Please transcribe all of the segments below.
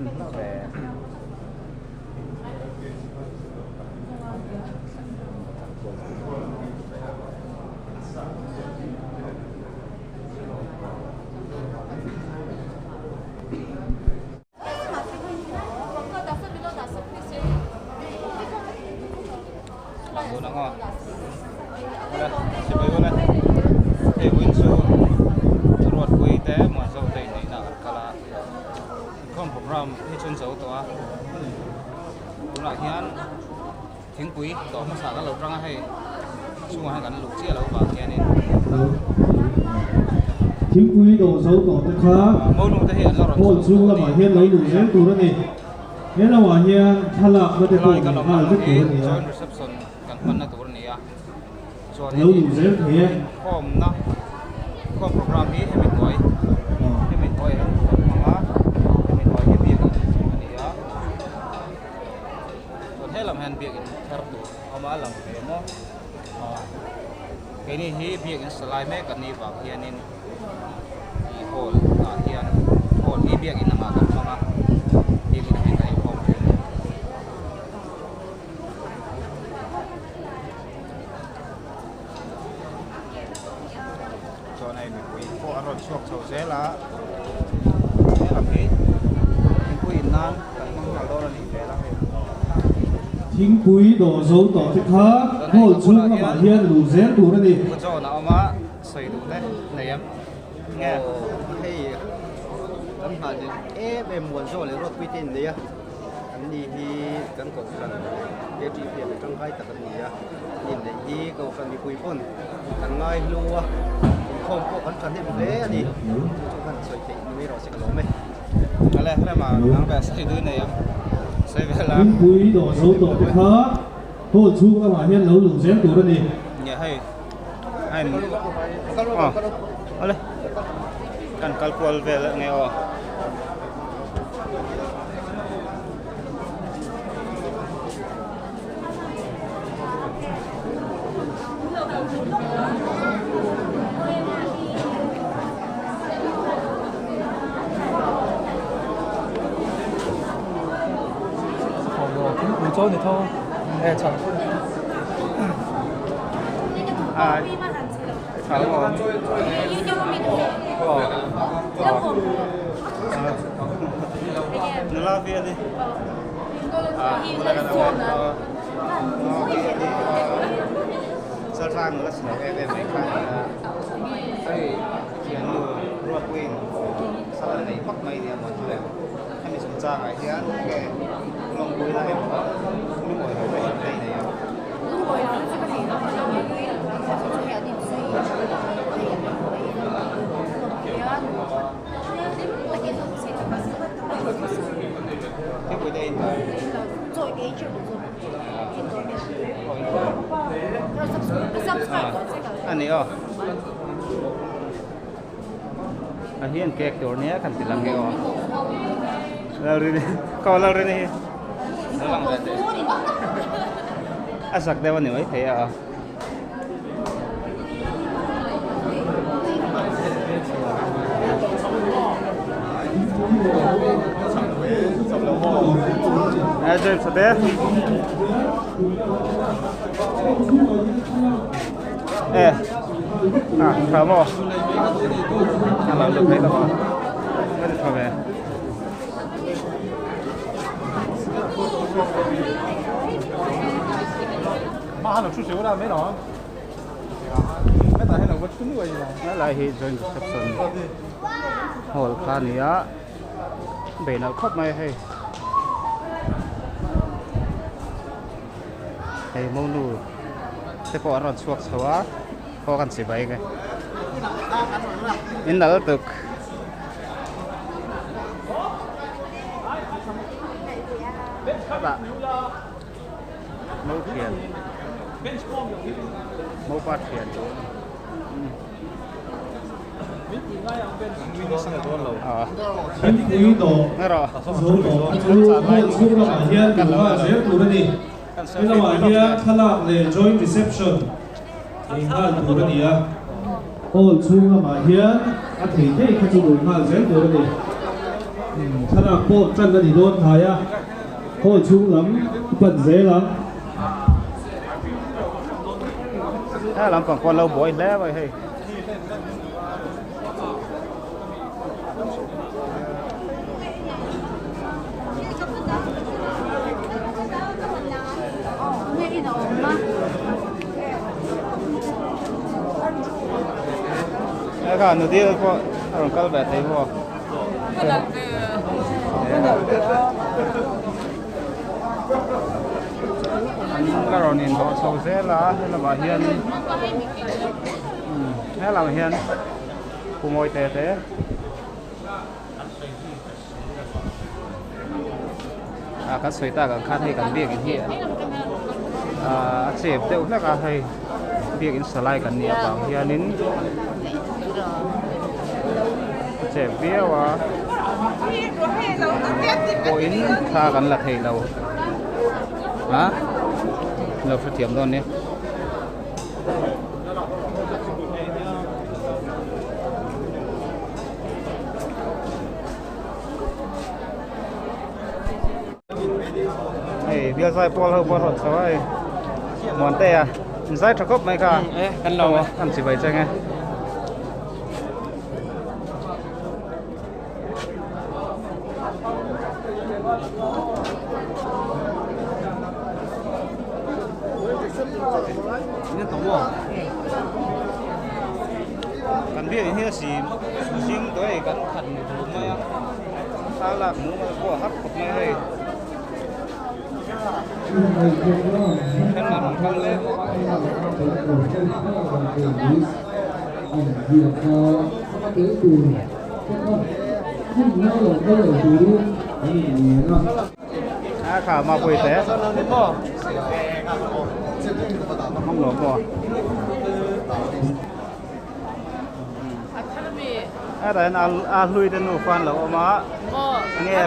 Hman hlauh ve. Tunah hian thingpui dawh hmasa kan lo tang a hei chhungah hian kan luh chiah loh vang hianin Thingpui dawh zo tawh te kha hall chhung lamah hian lo luh zel tur a ni. He lamah hian thlalakna te pawh nei nghal vek tur a ni a. Lo luh zel thei e. Keini hi biakin salai mek an nih vang hianin ih hall ah hian hall hi biakin lamah kan hmang a biakin ah hian kan inkhawm thin a ni. Chuan hei mipui pawh an rawn chhuak chho zel a helam hi thingpui in nan kan hmang nghal dawn a nih hmel a hei. Thingpui dawh zo tawh te kha hall chhung lamah hian luh zel tur a ni. Pu John a awm a sawi duh te nei em? Nge? Aw hei kan nghah leh em em muan zawk leh ruatpui te in nei a. An ni hi kan kohhran KTP ah tangkai tak an ni a, an inneih hi kohhran mipui pawn kan ngai hlu a, inkhawm pawh kan thahnem hle a ni. Chu chu khan sawi theih ni mai rawh se ka lawm e. Ale rema nang ve sawi dui nei ang sawi vel a. Thingpui dawh zo tawh te kha hall chhung lamah hian lo luh zel tur a ni. Nge hei a in aw ale kan kal kual vel nge aw. Nula vi a ni. Chalrang nula chhelo em em mai kha a ni a. Hei thiannu Ruatpuiin sal a nei vak mai nia maw chu le. Hemi chungchangah hian enge lawmpui na emaw lungawi lo na em te i nei a. A ni aw a hi an cake tur nia kan ti lang nge aw Lalrini ko Lalrini hi lo lang ve teh a zak deuh a ni maithei a. James te. Eh. À, thở mò. À, làm được đấy là mò. Mới được về. Helai hi joint reception hall kha a ni a bei nalh khawp mai a hei hei monu te pawh an rawn chhuak chho a khaw kan chibai ang e in nalh tuk. Mo thian mopa thian Thingpui dawh zo tawh a chu hall chhung lamah hian luh nghal zel tur a ni. He lamah hian thlalak leh joint reception nei nghal tur a ni a. Hall chhung lamah hian a thei thei kha chu luh nghal zel tur a ni. Thlalak pawh tan a ni dawn hnai a, hall chhung lam i pan zel ang. He lampang pawh an lo buai hle mai hei. He kha nudil pawh a rawn kal ve thei bawk. An la rawn inbawh chho zel a helamah hian helamah hian pu mawi te te ah kan sawi tak ang khan hei kan biakin hi ah a chep deuh hlek a hei biakin salai kan nih avang hianin a chep viau a pawhin thla kan la thei lo a lo hrethiam dawn nia. Hei bial zai pawl ho pawh a rawn chho a hei Muantea in zai tha khawp mai kha kan lo kan chibai cheng e. Kan biak in hi a sim zing tawh hei kan khat tur mai a thla lak hmuh mai pawh a har khawp mai hei then a rawn kal leh bawk a. A kha ma pui te không lộn bò a đây a a hlui te nu fan lo awm a nge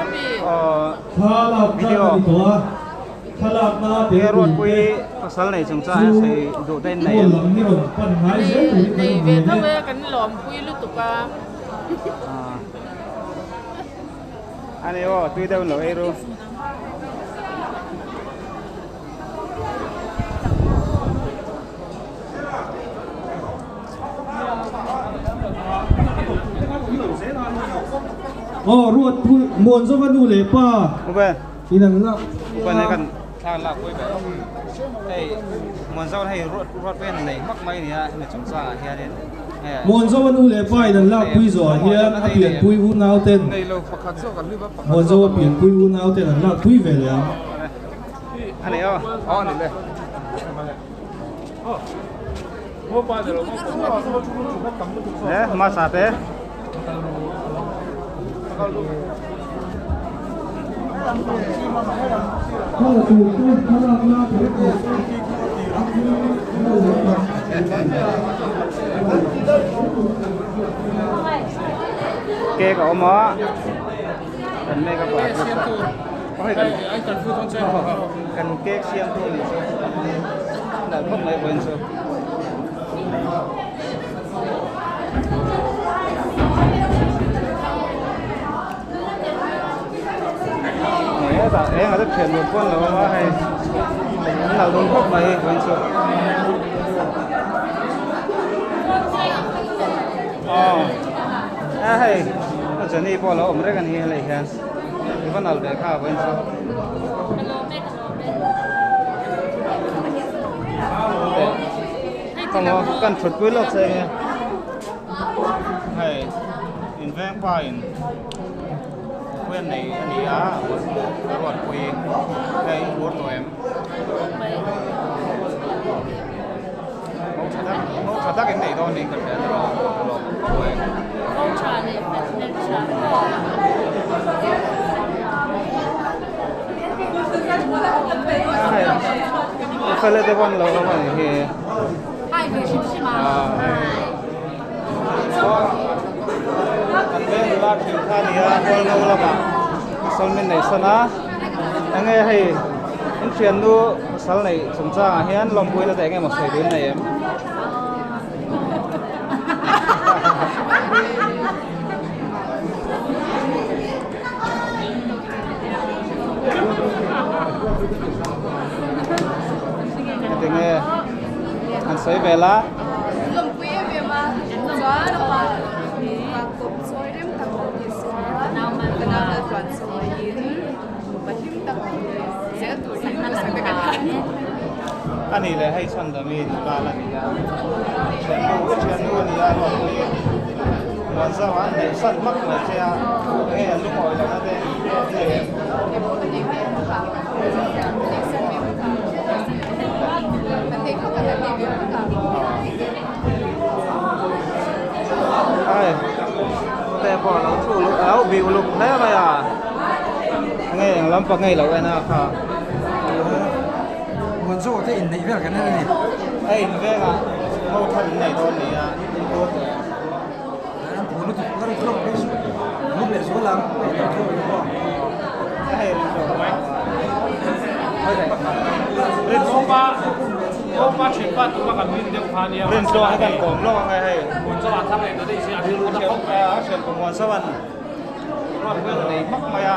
video nge ruatpui pasal nei chung chuan a sawi duh te in nei em nei ve tho e kan lawmpui lutuk a ani aw tui deuh in lo ei ru. Aw ruat pui muan zawk a nu leh pa in an lak Upa nei kan thla an lak pui ve hei muan zawk hei ruat ruat pui an nei hmak mai nia hemi chungchangah hianin Muan zawk a nu leh pa in an lak pui zawhah hian a pianpui unau ten Muan zawk a pianpui unau ten an lak pui ve leh ang. Ani aw aw ani le. Eh, masa te. Cake a awm a kan make up artist kan cake siam tu anih chu nalh khawp mai vawiin chu. Hetah eng a la thian duh pawn lo a hei an nalh dun khawp mai vawiin chu. Aw a hei Johnny pawh a lo awm reng a ni helai hian. I va nal ve kha vawiin chu. Kawng kan thut pui lawk che enge hei in veng pa in pui an nei a ni a ruat pui hei in bur tawh em mo tha tak mo tha tak in nei dawn niin ka hria a lawm khawp mai. Mo tha leh hmel tha. Fele te pawh an lo awm a nih hi. Kan veng nula thin kha a ni a Hualngo lamah pasal min nei san a enge hei in thiannu pasal neih chungchangah hian lawmpuina te enge maw sawi duh in nei em? Sawi ve la. Lawmpui em em a, chuan pa pa kawp chawi rem tak pawh ni se a, ka nau lal tluan chawiin nupa hlim tak zel turin duhsakna kan han. A nih leh hei chhandami nula la ni a, thiannu ka thiannu a ni a, Ruatpui Muanzau an neih san hmak mai che a, enge an lungawi lohna te nei em? Hei te pawh alo thu uluk alo bih uluk hle mai a enge eng lampang nge ilo en a kha Muanzawh te inneih vel kan en a ni. Hei in vengah ho thar in nei dawn ni a input. An phu lutuk ka ri thlawk phei suh mut leh zual ang hei lo thu awm pawh. Hei rin thlawk mai. Rin thlawpa thlawpa thin pa tuma kan rin deuh kha nia. Rin thlawk hi kan kawm lawk ang e hei. Muan chaw a thang leh ta daih si a rilru na khawp mai. A thian kum muan sawan ruat vel a nei hmak mai a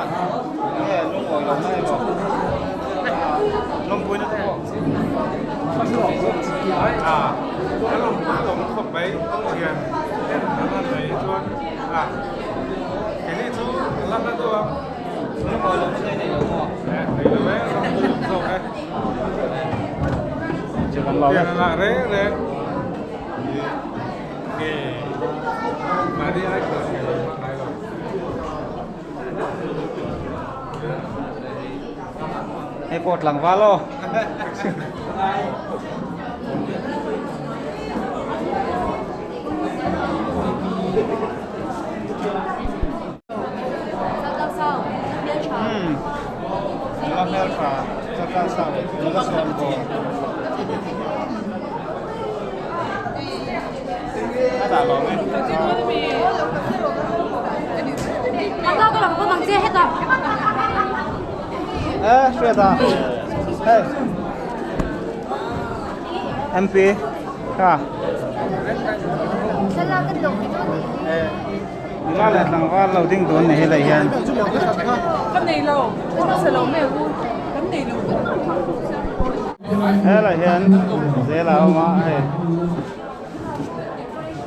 nge lungawi lo na emaw lawmpuina te pawh. A lawmpui awm khawp mai thian en an han nei chuan a keini chu la hla deuh a. Lungawi lo na te nei lo maw? Nei lo e, lawmpui awm zawk e. Thian a ngah reng reng. Nge mahni ai khalh thei lo hmang ngai lo. Hei pawh tlangval aw. Umm nula hmeltha chaltlang sa nula sawm bawm a dah lo nge. E hriat a hei MP kha nula leh tlangval lo ding dun ni helai hian. Helai hian zel a awm a hei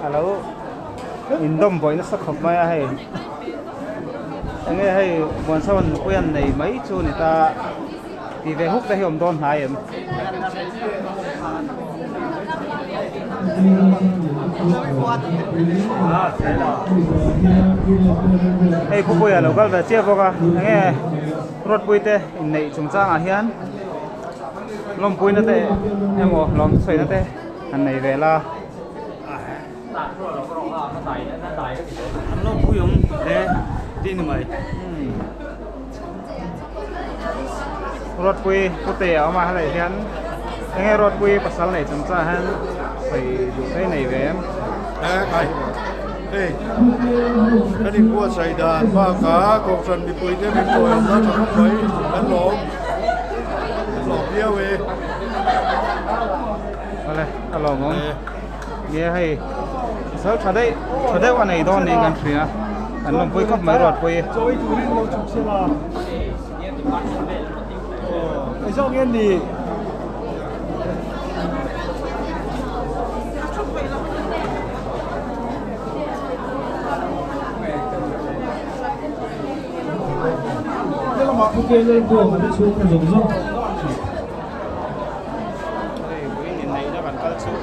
a lo indawm buai nasa khawp mai a hei enge hei Muansawan nupui an nei mai chu ni ta tih ve huk te hi awm dawn hnai em. Hei khawpuia lo kal ve chiah bawk a enge Ruatpui te inneih chungchangah hian lawmpuina te emaw lawm sawi te han nei ve la. An lawmpui awm hle tih ni mai. Ruatpui pute a awm a helai hian enge Ruatpui pasal nei chungchangah hian sawi duh te nei ve em? Hei kan inbuatsaih dan bakah kohhran mipuite min tawiawmna tha khawp mai kan lawm kan lawm viau e. Awle a lawmawm nge hei pasal tha daih tha deuh a nei dawn niin kan hria an lawmpui khawp mai Ruatpui. Chawi turin lo chhuk se la. Ei zawk nge ni. Hei vawiin inneihna kan kal chu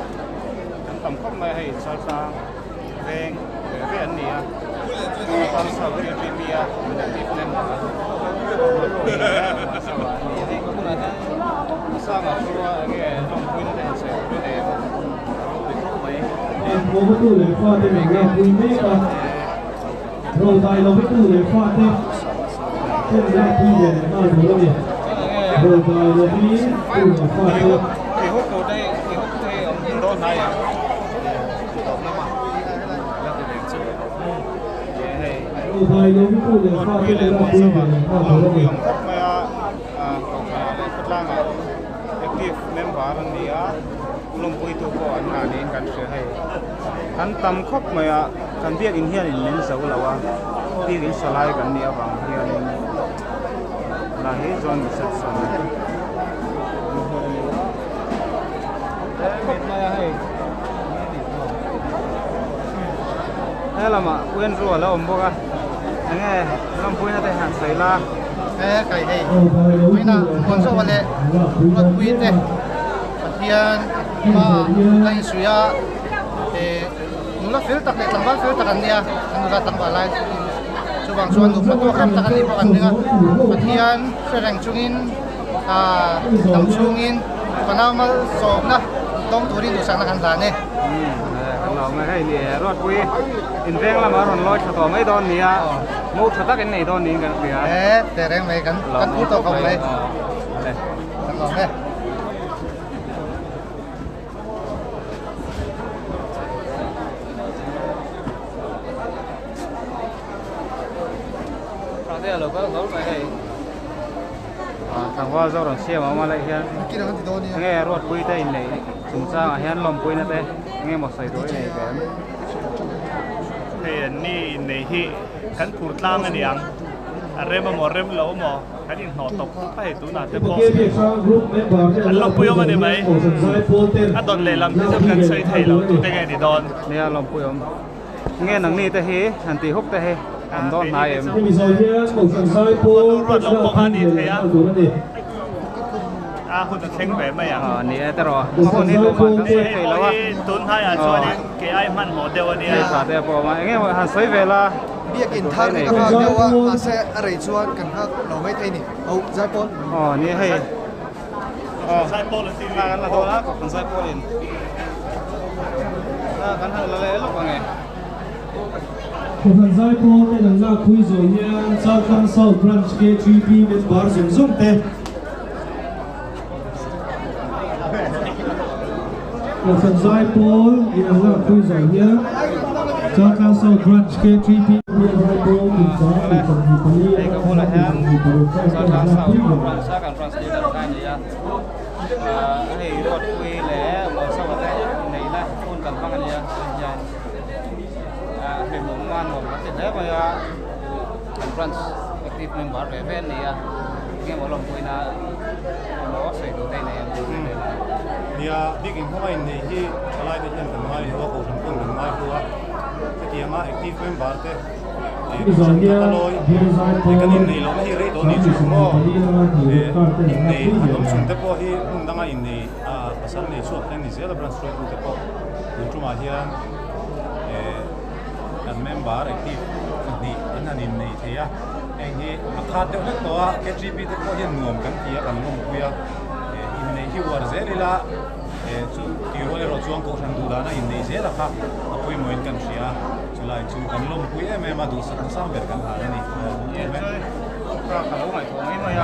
kan tam khawp mai a hei Chaltlang veng ve ve an ni a Chaltlang South KTP a Active member Hmuhtu leh fate min lakpui mek a, Rodai Lovitu leh fate ten lakpui ve leh nghal tur a ni. Rodai Lovi tu leh fate. Rodai Lovitu leh fate ten lakpui ve leh nghal tur a ni. Active member an ni a lawmpuitu pawh an ngah niin kan hria hei kan tam khawp mai a kan biakin hianin min zo lo a biakin salai kan nih avang hianin lah hi chuan reception khawp mai a hei. He lamah Andrew a lo awm bawk a, enge lawmpuina te han sawi la. He kai hei puina muan zawk a leh Ruatpui te Pathian hma ka insuih a eh nula fel tak leh tlangval fel tak an nia an nula tlangval lai chuvang chuan nupa tawk ram tak an nih pawh kan ring a Pathian hre reng chungin ah dam chhungin fanau malsawmna dawng turin duhsakna kan hlan e. Kan lo awm e, hei ni e Ruatpui inveng lamah a rawn lawi tha tawh mai dawn nia, mo tha tak in nei dawn niin kan hria. E teh reng mai kan kan phur tawh khawp mai. Kan lo awm e. Thate a lo kal hlawl mai hei. Tlangval zawk rawn siam a awm a leh hian enge Ruatpui te inneih chungchangah hian lawmpuina te enge maw sawi tur i nei ve em? Hei an ni inneih hi kan phur tlang a niang, a rem amaw rem lo amaw kan inhnawh tawp tawp a hei tunah te pawh an lawmpui awm a ni mai, a dawt lehlam hi chu kan sawi thei lo tute nge ni dawn. Nia lawmpui awm. Nge nangni te hi han tih huk te hi awm dawn hnai em? Ruat lo pawh kha a ni thei a, a hun a thleng ve mai ang. Aw ni e tiraw, a hun hi tumah kan sawi thei lo a. Hei pawh hi tun hnaiah chuanin kei ai hmanhmawh deuh a nia. Hei tha te pawh a awm a, enge maw han sawi ve la. Biakin thar hi ka nghak deuh a, mahse a rei chuan kan nghak lo mai thei ni. Aw Zaipawl. Aw ni e hei. Zaipawl an ti mi. Kan la dawn a, Kohhran Zaipawlin kan han la leh lawk ang e. Kohhran Zaipawl ten an lak pui zawh hian Chaltlang South Branch KTP member zawng zawng te Kohhran Zaipawl in an lak pui zawh hian Chaltlang South Branch KTP Zaipawl kum sang kum 24 Hei ka bulah hian Chaltlang South Branch a kan branch leader kha a ni a. Hei Ruatpui leh Mawlsawma te neihna hun kan hmang a nia hian hlimawm a nuam kan ti hle mai a kan branch active member ve ve an ni a enge maw lawmpuina emaw sawi duh te a nei em tih sawi ve la. Nia bik inkhawm a inneih hi thalai te hian kan ngai hlu a kohhran pawn kan ngai hlu a hetianga active member te Kan inneih lohna hi rei tawh a nih chu maw? Innei han awm chhun te pawh hi hmun danga innei pasal nei chhuak te an ni zel a branch hruaitute pawh tun tumah hian kan member active pahnih an han innei thei a, heng hi a khat deuh hlek tawh a KGB te pawh hian nuam kan ti a kan lawmpui a, inneih hi uar zel ila chu tih erawh chuan kohhran duh dana inneih zel a kha a pawimawhin kan hria a. Chulai chu kan lawmpui em em a, duhsak hmasang ber kan hlan a ni. Ka lo ngaihtuah mai mai a,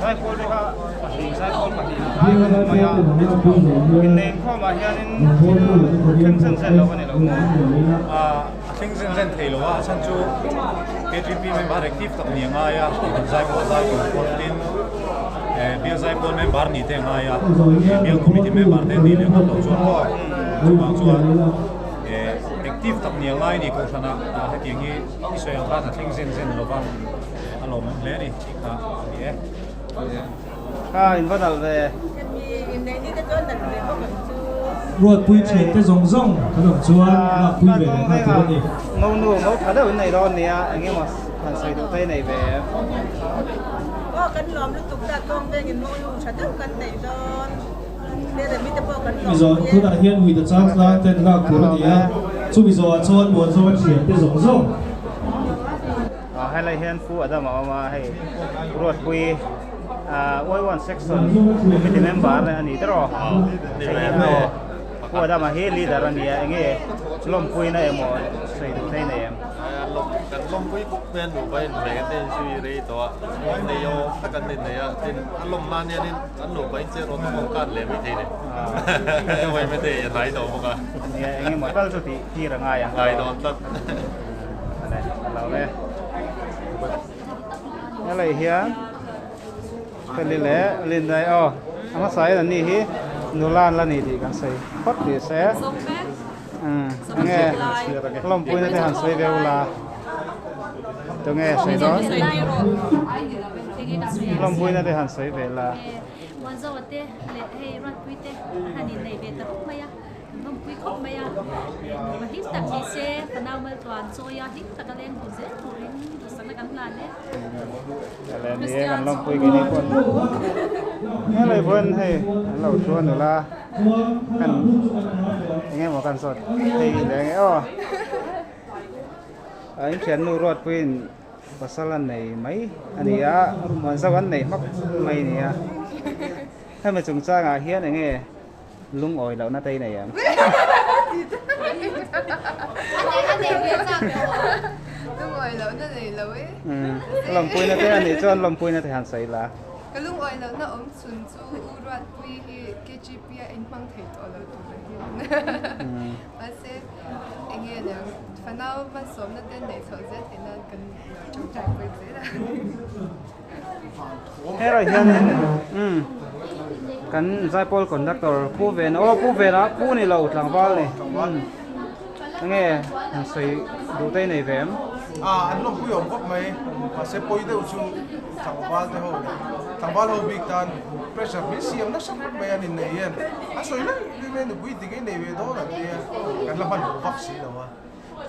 Zaipawl te kha pahnih, Zaipawl pahnih an kai ka hmu mai a, innei inkhawmah hianin thil thleng zen zen lo a ni lo maw? A thleng zen zen thei lo a, a chhan chu KTP member active tak ni a ngai a, Zaipawl zai tur pawh tin Bial Zaipawl member ni te a ngai a, Bial Committee member te an nih leh ngawt loh chuan maw chuvang chuan Active tak ni a ngai ni kohhrana hetiang hi i sawi ang khan a thleng zen zen lova a lawmawm hle a ni tih kha a ni e. Kha in va nalh ve. Ruatpui thian te zawng zawng kan awm chuan lakpui ve leh nghal tur a ni. Ngo nu ngo tha deuh in nei dawn nia eng emaw han sawi duh te i nei ve em? Aw kan lawm lutuk ta kawng vengin ngo nu tha deuh kan nei dawn. Mizo tunah hian Muita chang tlang ten lak tur a ni a, chumi zawhah chuan Muanzawma thian te zawng zawng. Helai hian Pu Adam a awm a, hei Ruatpui Y1 section committee member a ni tiraw? Pu Adama hi leader a ni a, enge lawmpuina emaw sawi duh thei nei em? Kan lawmpui khawp mai a, nupa in hmeh te in zui rei tawh a, nei awm tak an innei a, tin a lawm nan hianin An nupa in chen rawn awm khan leh mai thei le. Hei mai thei a hnai tawh bawk a. Nia eng emaw tal chu tih tir a ngai ang. Ngai dawn tlat. Ale a lo e. Helai hian Feli leh Lindai aw a hmasa in an ni hi nula an la ni tih kan sawi phawt tih se. Enge lawmpuina te han sawi ve ula. Tunge sawi dawn? Lawmpuina te han sawi ve la. Muanzawa te leh hei Ruatpui te a han innei ve ta rup mai a. lawmpui khawp mai a, nupa hlim tak ni se fanau maltluan chawi a hlim taka leng duh zel turin duhsakna kan hlan e. Kristian lawmpui ngei nei pawn helai pawn hei an lo thu a nula kan eng emaw kan zawt hei leh ang e aw a inthiannu ruatpuiin pasal a nei mai a ni a muanzau an nei hmak mai a ni a hemi chungchangah hian eng nge lungawi lohna te i nei em? Lungawi lohna nei lo e. Lawmpuina te a nih chuan lawmpuina te han sawi la. Ka lungawi lohna awm chhun chu U Ruatpui hi KGP a inhmang thei tawh lo tur a hian. Mahse enge niang fanau hmansawmna te neih chhoh zel theih nan kan lo tangkaipui zel a. Helai hianin umm kan zaipawl conductor Pu Vena aw Pu Vena Pu ni lo tlangval ni umm enge han sawi duh te i nei ve em? Ah an lawmpui awm khawp mai mahse pawi deuh chu tlangval te ho leh tlangval ho bik tan pressure min siam nasa khawp mai an innei hian a sawi reng reng mai nupui dik ei nei ve dawn an tia kan la hmanhmawh vak si lo a.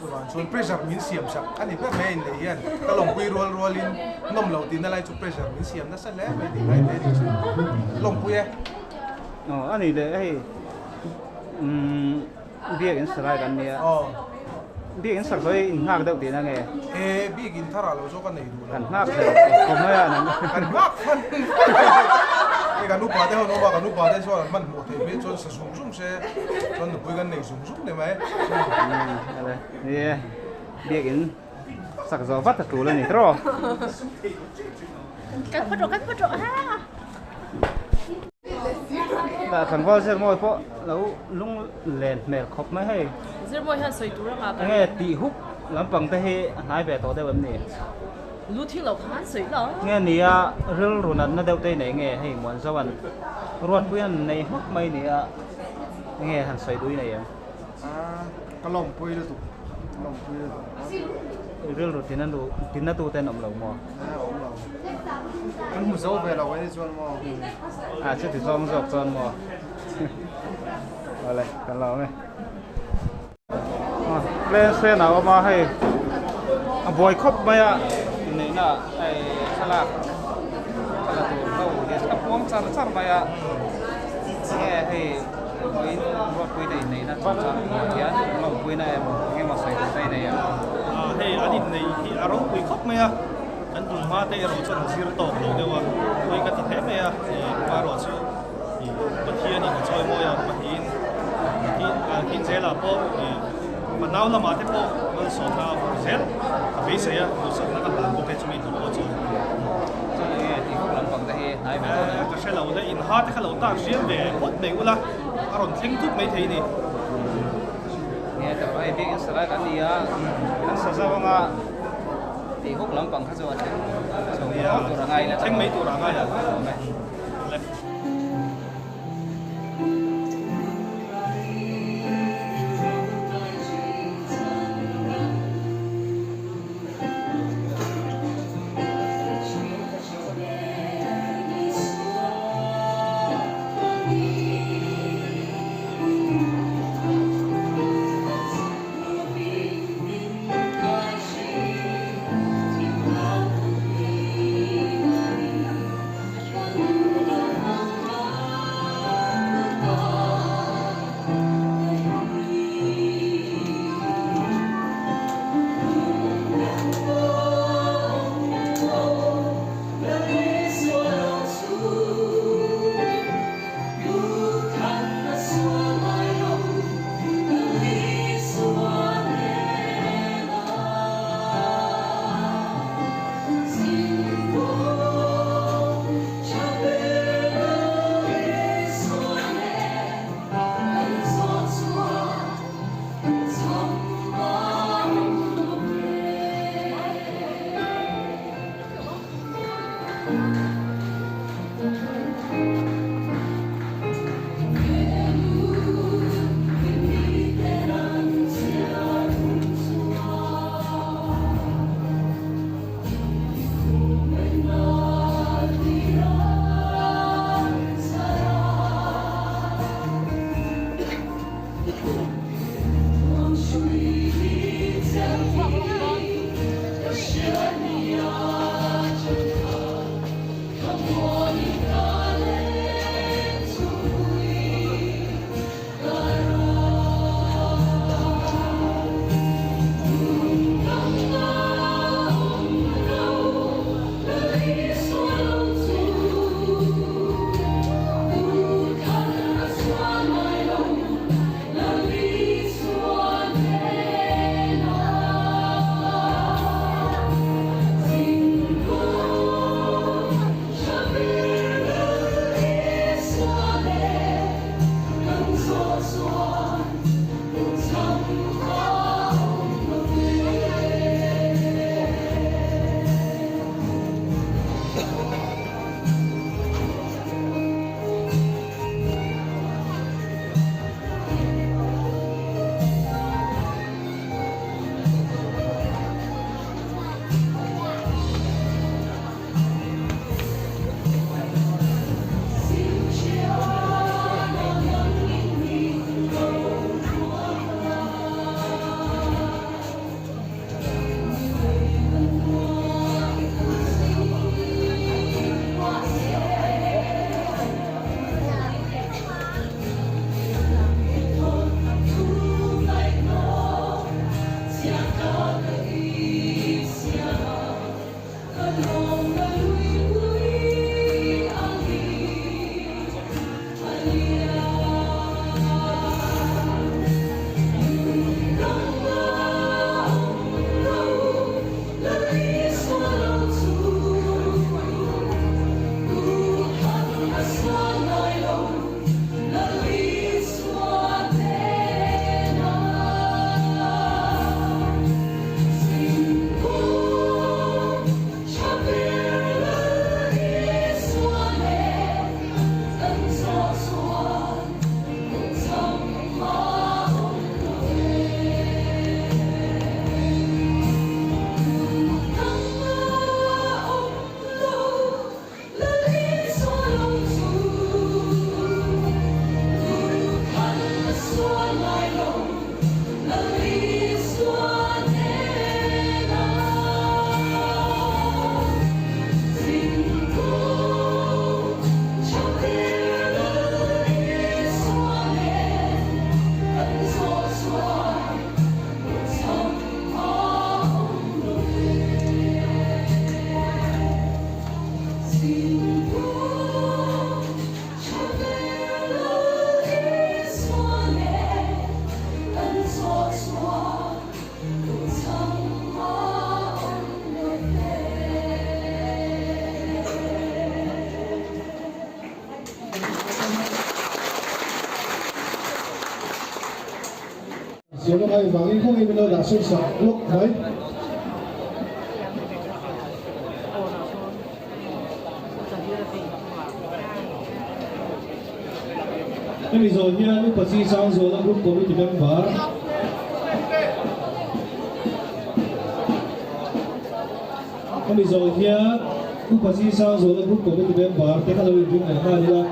Chuvang chuan pressure min siam sak a ni ber mai a inneih hian ka lawmpui rual rualin nawm lo tihna lai chu pressure min siam nasa hle mai tih lai te a nih chu lawmpui e. Aw a ni leh hei umm biak in salai kan nia biak in sak zawh hi in nghak deuh tihna nge? E biak in thar ah lo zawk a nei duh lo. Kan nghak hle khawp mai a nang. Kan nghak hman hei kan upa te ho an awm a kan upa te chuan an hmanhmawh theih hmel chuan sa zung zung se chuan nupui kan nei zung zung ni mai. Ni e, biakin sak zawh vat a tul a ni tawh. Kan phawt rawh, kan phawt rawh ha. Tah tlangval zirmawi pawh lo lung len hmel khawp mai hei. Zirmawi hian sawi tur anga kan. Enge tih huk lampang te hi a hnai ve tawh deuh em ni? Lu thil lo khan sawi lo. Nge nia rilru natna deuh te nei nge hei Muanzoan Ruatpuian nei hmak mai nia enge han sawi dui nei em? Ka lawmpui lutuk, ka lawmpui lutuk. Rilru tina nu tina tu ten awm lo maw? Awm lo. Kan hmu zo ve lo ani chuan maw? A chuti zawng zawk chuan maw? Awle kan lo awm e. Plane sen a awm a hei a buai khawp mai a inneihna hei thlalak thla la tur ho hi a puang char char mai a enge hei vawiin ruatpui te inneihna chungchang ah hian lawmpuina emaw eng emaw sawi tur te a nei a. Hei an inneih hi a ropui khawp mai a kan dun hma te erawh chuan a zir tawk lo deuh a pawi ka ti hle mai a pa erawh chu Pathianin a chawi mawi a, pahnihin kin zelah pawh fanau lamah te pawh malsawmna a vur zel a beisei a, duhsakna ka hlan bawk e chumi tur pawh chuan. Chuan enge tih huk lampang te hi hnai ve dawn em? Ka hre lo le, inha te kha lo tak hriam ve phawt mai ula, a rawn thleng tut mai thei ni. Nge tak hei biak in salai kan ni a, kan sa zau anga tih huk lampang kha chu a thleng chho tur a ngai ila. Thleng mai tur a ngai a. Siam a ngai vangin khawngin min lo dah sawn sak lawk mai. Hemi zawh hian Upa Chi Sangzuala Group Committee member Hemi zawh hian Upa Chi Sangzuala Group Committee member te kha lo inring leh nghal ila.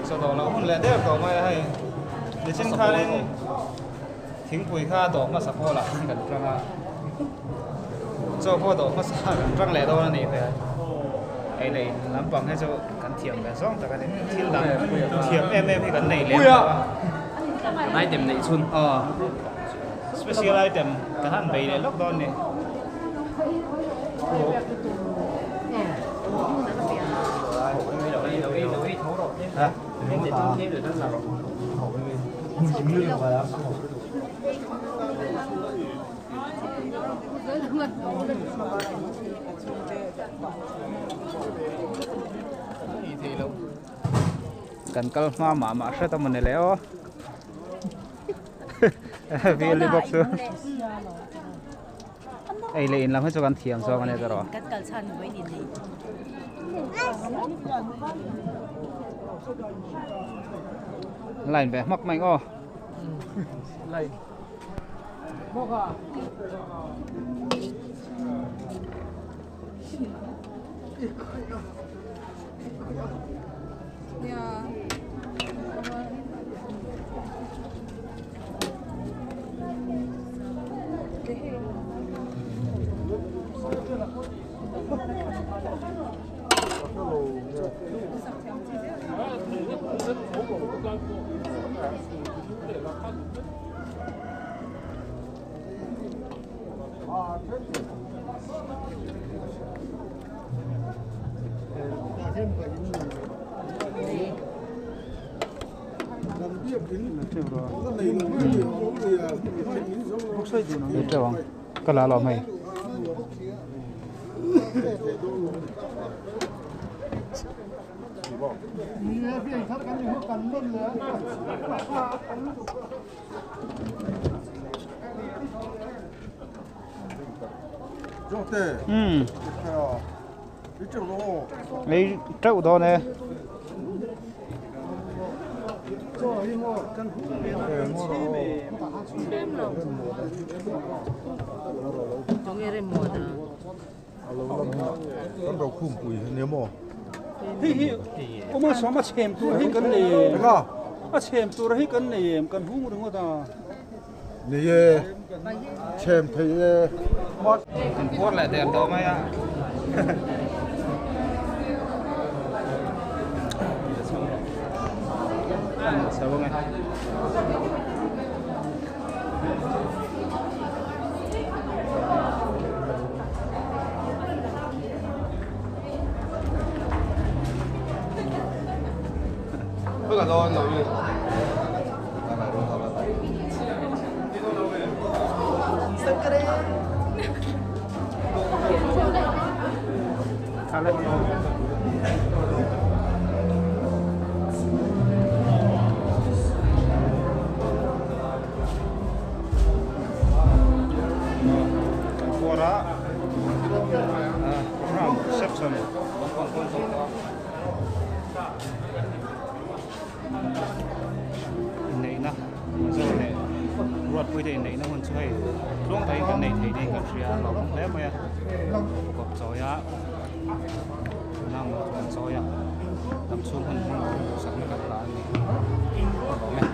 Chaw lo hun leh der tawh mai a hei nichin khanin thingpui kha dawh hmasa pawlah kan tang a chaw pawh dawh hmasa kan tang leh dawn a nih hmel ei leh in lampang hi chu kan thiam ve zawng tak a ni thil dang thiam em em hi kan nei lem lo a item neih chhun aw special item kan han bei leh lawk dawn a ni. Kan kal hma mah mah hret a mawni le aw Vili bawk chu ei leh in lam hi chu kan thiam zawk a nia tawh Kan kal chhan mai ni nei. Line ve hmak mai aw. Line. Ka la lo mai. Umm. Ei teuh dawn e. Hei hi awma sawm a chhem tur hi kan nei em? A chhem tur hi kan nei em? Kan hung ringawt a. Nei e, chhem thei e. Kan puar leh der tawh mai a. Kan chho ange. Puara program reception inneihna zawh leh ruatpui te inneihna hun chu hei tluang takin kan nei thei niin kan hria a hlauhawm hle mai a kawp chawi a nang kan chawi a lam chhung hun hmang duhsakna kan la a ni a lawm e.